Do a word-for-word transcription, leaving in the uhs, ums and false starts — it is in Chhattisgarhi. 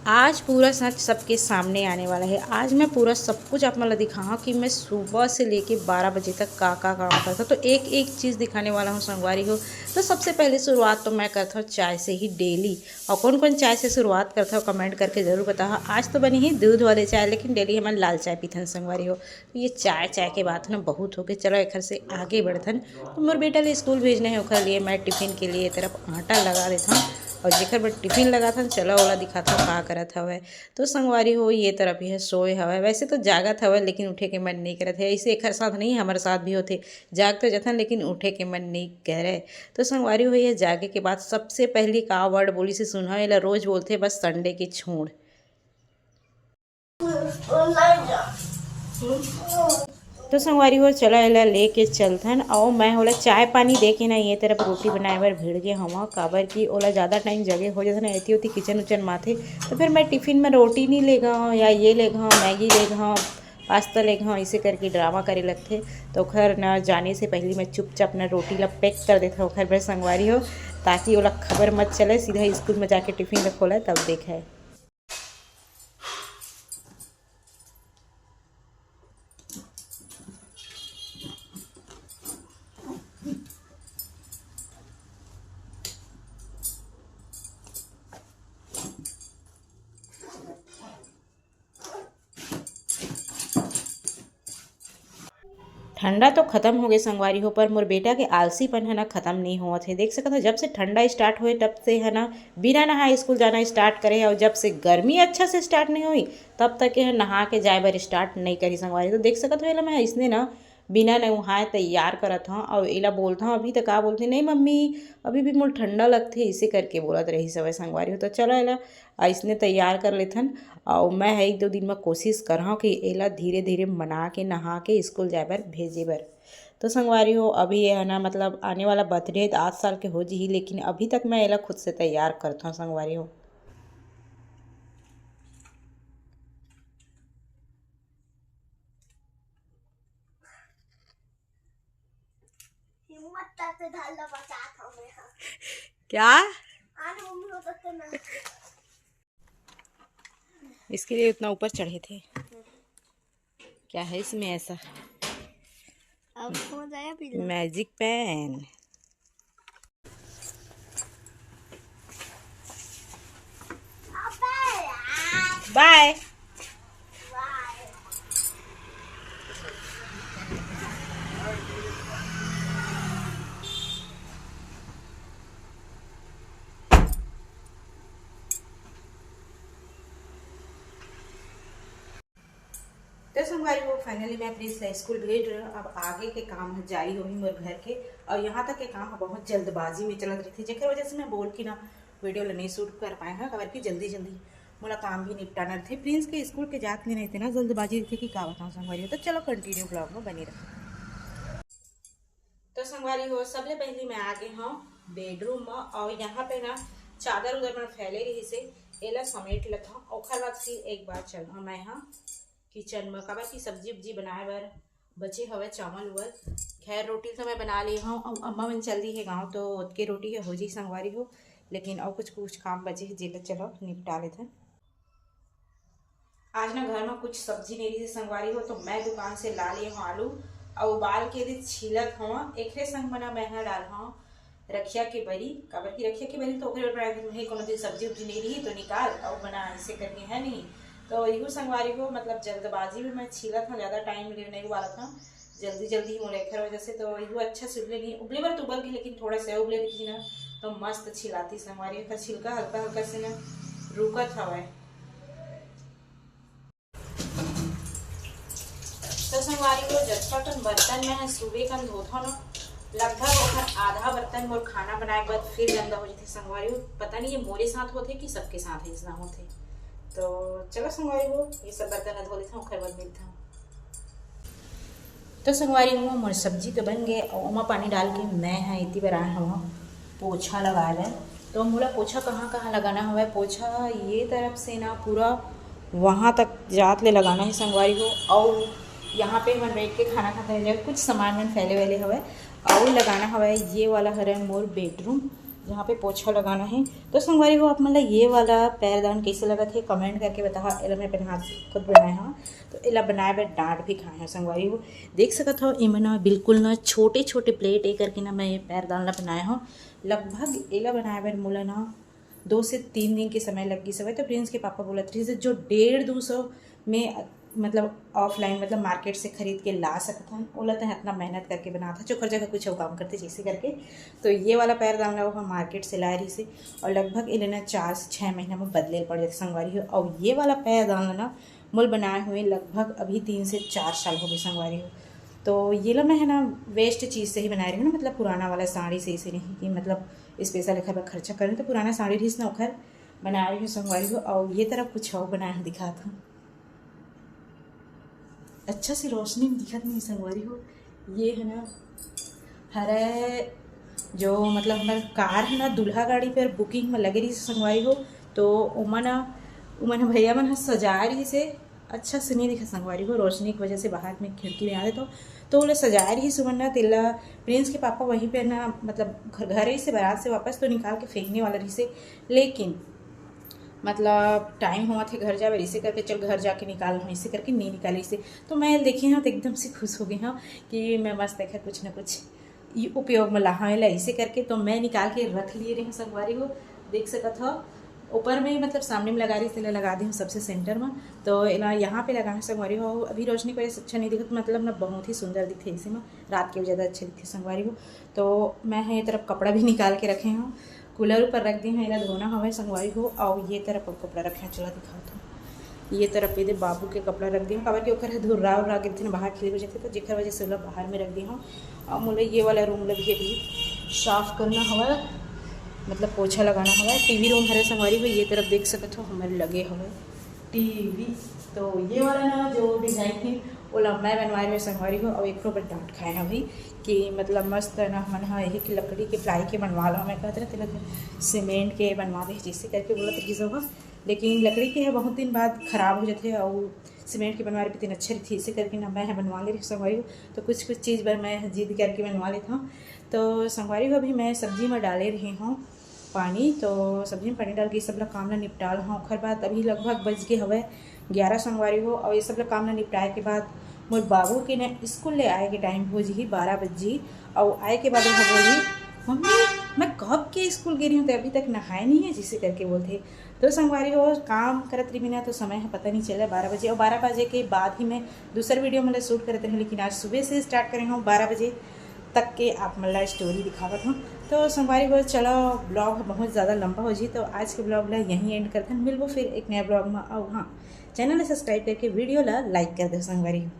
आज पूरा सच सबके सामने आने वाला है। आज मैं पूरा सब कुछ आप मन ला दिखाऊँ कि मैं सुबह से लेके बारह बजे तक का का काम करता, तो एक एक चीज़ दिखाने वाला हूँ संगवारी हो। तो सबसे पहले शुरुआत तो मैं करता हूँ चाय से ही डेली। और कौन कौन चाय से शुरुआत करता हो, कमेंट करके जरूर बताओ। आज तो बनी ही दूध वाले चाय, लेकिन डेली हमन लाल चाय पीथन संगवारी हो। तो ये चाय, चाय के बात ना बहुत हो गए। चलो एखर से आगे बढ़थन। तो मोर बेटा ले स्कूल भेजना है, ओखर लिए मैं टिफिन के लिए तरफ आटा लगा देथन। और जेकर बर टिफिन लगाथन, चलो ओला दिखाथन का करत हवय। तो संगवारी हो, ये तरफ यह सोए हवय। वैसे तो जागत हवय, लेकिन उठे के मन नहीं करत है। ऐसे एखर साथ नहीं, हमारे साथ भी होथे। जाग तो जथन, लेकिन उठे के मन नहीं करे। तो संगवारी हो, ये जागे के बाद सबसे पहली का वर्ड बोली से सुना, एला रोज बोलथे, बस संडे के छोड़। तो संगवारी हो, चला एला लेके चलथन। अउ मैं ओला चाय पानी दे के ना ये तरफ रोटी बनाए बर भिड़ गे हवं, काबर कि ओला ज़्यादा टाइम जगे हो जाथे ना, एती ओती किचन उचन माथे। तो फिर मैं टिफिन में रोटी नहीं लेगा हूँ, या ये लेगा हूँ, मैगी लेगा हूँ, पास्ता लेगा हूँ, इसे करके ड्रामा करे लगथे। तो ओखर ना जाने से पहले मैं चुपचाप ना रोटी ला पैक कर देता हूँ ओखर बर संगवारी हो, ताकि ओला खबर मत चले, सीधा स्कूल में जाके टिफिन ला खोला तब देखे। ठंडा तो खत्म हो गए संगवारी हो, पर मोर बेटा के आलसीपन है ना खत्म नहीं होवत है। देख सकत हो, जब से ठंडा स्टार्ट हुए तब से है ना बिना नहाए स्कूल जाना स्टार्ट करे, और जब से गर्मी अच्छा से स्टार्ट नहीं हुई तब तक ये नहा के जाए बर स्टार्ट नहीं करी संगवारी। तो देख सकत हो, एला मैं इसने ना बिना नहाए तैयार करत हूँ, और एला बोलत हूँ अभी तक का बोलते, "नहीं मम्मी, अभी भी मोर ठंडा लगथे," इसे करके बोलत रही सवय संगवारी हो। तो चलो एला अइसने तैयार कर लेथन। अउ मैं ह एक दो दिन म कोशिश करहूँ कि एला धीरे-धीरे मना के, नहा के स्कूल जाए बर भेजे बर। तो संगवारी हो, अभी ये है ना, मतलब आने वाला बर्थडे है, तो आठ साल के हो जही, लेकिन अभी तक मैं एला खुद से तैयार करत हूँ संगवारी हो। हिम्मत करके धान ला बचात हूँ मैं ह। क्या? आज मम्मी हो सकते ना। इसके लिए उतना ऊपर चढ़े थे। क्या है इसमें ऐसा? अब हो जाएगा पीला। Magic pen. बाय। तो संगवारी हो, finally मैं प्रिंस ला स्कूल भेज रहे हूँ। अब आगे के काम ह जारी होही मोर घर के, और यहाँ तक के काम ह बहुत जल्दबाजी में चलत रहिथे, जेकर वजह से मैं बोल के ना वीडियो ला नहीं शूट कर पाए हूँ, काबर कि जल्दी जल्दी मोला काम भी निपटाना रहिथे। प्रिंस के स्कूल के जात में ना इतना जल्दबाजी रहिथे कि का बताऊँ संगवारी हो। तो चलो कंटिन्यू ब्लॉग में बने रहो। तो संगवारी हो, सबले पहली मैं आ गे हूँ बेडरूम में, और यहाँ पे ना चादर उधर में फैले रही से, एला समेट लेता हूँ। ओखर बाद फिर एक बार चल हूँ मैं यहाँ किचन में, काबर की सब्जी उब्जी बनाए बर बचे हवे चावल उवल। खैर, रोटी तो मैं बना ली हूँ, अब अम्मा मन चल दी है गाँव, तो ओतके रोटी है हो जी संगवारी हो, लेकिन और कुछ कुछ काम बचे है, जेला चलो निपटा लेते हैं। आज ना घर में कुछ सब्जी नहीं रही संगवारी हो, तो मैं दुकान से ला लिए हूँ आलू, और उबाल के दे छीलत हूँ। एकरे संग मना मैं हा डाल हूँ रखिया के बरी, काबर की रखिया के बरी तो ओकरे बर बनाए, घर में कोनो दिन सब्जी उब्जी नहीं रही तो निकाल और बना, ऐसे करके है नहीं। तो इहू संगवारी हो, मतलब जल्दबाजी में मैं छीलत हूँ, ज़्यादा टाइम ले नहीं उबालत हूँ, जल्दी जल्दी मोला एखर वजह से। तो इहू अच्छा से उबले नहीं, उबले बर तो उबल गई, लेकिन थोड़ा सा उबले रही ना तो मस्त छिलाती संगवारी। एखर छिलका हल्का हल्का से ना रुकत हवय। तो संगवारी हो, जतका कन बर्तन मैं ह सुबह कन धोथव ना, लगभग ओखर आधा बर्तन मोर खाना बनाए के बाद फिर गंदा हो जाथे संगवारी हो। पता नहीं ये मोरे साथ होथे कि सबके साथ ऐसा होथे। तो चलो संगवारी हो, ये सब बर्तन धो लेथव, ओखर बाद मिलथव। तो संगवारी हो, मोर सब्जी तो बन गए और ओमा पानी डाल के मैं ह इतनी बार आए हूँ पोछा लगाए बर। तो मोला पोछा कहाँ कहाँ लगाना हवय, पोछा ये तरफ से ना पूरा वहाँ तक जात ले लगाना है संगवारी हो। और यहाँ पे हमन बैठ के खाना खाते हैं, कुछ सामान मन फैले वैले हवय। और लगाना हवय ये वाला हरे मोर बेडरूम, यहाँ पे पोछा लगाना है। तो संगवारी हो, आप मन ला ये वाला पैरदान कैसे लगत है, कमेंट करके बताओ। एला मैं अपन हाथ से खुद बनाए हूँ, तो एला बनाए बर डांट भी खाए हूँ संगवारी हो। देख सकत हो, इमन ना बिल्कुल ना छोटे छोटे प्लेट ए करके ना मैं ये पैरदान ला बनाए हूँ। लगभग एला बनाए बर मोला ना दो से तीन दिन के समय लग गई सवय। तो प्रिंस के पापा बोलत रहिस, जो डेढ़ दो सौ में मतलब ऑफलाइन मतलब मार्केट से खरीद के ला सकत हन, ओला तैं इतना मेहनत करके बनात हस, ओकर जगह कुछ अउ काम करते जैसे करके। तो ये वाला पैरदान ला ओहा मार्केट से लाए रहिस हे और लगभग ए लेना चार से छः महीना में बदले ल पड़ जाते संगवारी हो। और ये वाला पैरदान ला ना मोल बनाए हुए लगभग अभी तीन से चार साल हो गए संगवारी हो। तो ये ला मैं है ना वेस्ट चीज़ से ही बनाए रही हूँ ना, मतलब पुराना वाला साड़ी से, इसे नहीं कि मतलब स्पेशल एखर बर खर्चा करें, तो पुराना साड़ी रहिस ना ओखर बनाए रही हूँ संगवारी हो। और ये तरफ कुछ और बनाए हूँ, दिखात हूँ। अच्छा से रोशनी में दिखत नहीं संगवारी हो, ये है ना हरे जो मतलब हमर कार है ना दूल्हा गाड़ी पर बुकिंग में लगे रही संगवारी हो। तो ओमन उमन भैया मन ह सजाए रही से अच्छा से नहीं दिखा संगवारी हो, रोशनी की वजह से बाहर में खिड़की में आ रहे तो तो ओला सजाए रही सुमन ना तेला प्रिंस के पापा वहीं पे ना मतलब घर घर ही से बारात से वापस तो निकाल के फेंकने वाला रही से। लेकिन मतलब टाइम होवत हे घर जावे, इसे करके चल घर जाके निकाल लो, इसे करके नहीं निकाले इसे। तो मैं देखे हाँ तो एकदम से खुश हो गई हाँ कि मैं मस्त देखा कुछ ना कुछ ये उपयोग में लाहा है इसे करके। तो मैं निकाल के रख लिए रही हूँ संगवारी हो, देख सकत हो ऊपर में मतलब सामने में लगा रही तेला लगा दी हूँ सबसे सेंटर में। तो एला यहाँ पे लगा है संगवारी हो, अभी रोशनी को ये अच्छा नहीं दिखत, मतलब ना बहुत ही सुंदर दिखते इसे में, रात के भी ज़्यादा अच्छे दिखते संगवारी हो। तो मैं है ये तरफ कपड़ा भी निकाल के रखे हूँ, कूलर ऊपर रख दी हूँ, एला धोना हवे संगवारी हो। और ये तरफ अब कपड़ा रखे हैं, चला दिखाओ तो। ये तरफ ये दे बाबू के कपड़ा रख दी हूँ, काबर कि ओकर धुर्रा उर्रा गिरथे ना, बाहर खिल हो जाथे, तो जेकर वजह से ओला बाहर में रख दी हूँ। और मोला ये वाला रूम ला भी अभी साफ करना हवा, मतलब पोछा लगाना हवा। टीवी रूम हरे संगवारी हो, ये तरफ देख सकत हो हमर लगे हवे टीवी। तो ये वाला ना जो डिजाइन थी ओला मैं बनवाए हुए संगवारी हो, और एक पर डांट खाए हैं भाई कि मतलब मस्त है ना, हमन हा यही कि लकड़ी के प्लाई के बनवा लो, मैं कहते ना तेला सीमेंट के बनवा दे, जैसे करके बोलत रही सब। लेकिन लकड़ी के है बहुत दिन बाद खराब हो जाते और सीमेंट के बनवा रहे तेन अच्छे रही, इसे करके ना मैं है बनवा ले रही संगवारी हो। तो कुछ कुछ चीज़ बर मैं जिद करके बनवा लेता हूँ। तो संगवारी हो अभी मैं सब्जी में डाले रही हूँ पानी, तो सब्जी में पानी डाल के सब ला काम ला निपटा ला हूँ। ओखर बाद अभी लगभग बज गए हवे ग्यारह संगवारी हो, और ये सब ला काम ला निपटाए के बाद मोर बाबू के ना स्कूल ले आए के टाइम हो जी बारह बज जी, और आए के बाद वो बोली, "मम्मी, मैं कब के स्कूल गे रही हूँ तो अभी तक नहाए नहीं है," जिसे करके बोलते। तो संगवारी हो काम करत रही बिना तो समय है पता नहीं चला बारह बजे, और बारह बजे के बाद ही मैं दूसर वीडियो मतलब शूट करत रही, लेकिन आज सुबह से स्टार्ट करे हूँ बारह बजे तक के आप मन ला स्टोरी दिखावत हूँ। तो संगवारी हो चलो ब्लॉग बहुत ज़्यादा लंबा हो जी, तो आज के ब्लॉग ला यहीं एंड करते हैं, मिलबो फिर एक नया ब्लॉग में। और हाँ, चैनल ला सब्सक्राइब करके वीडियो ला लाइक कर दो संगवारी हो।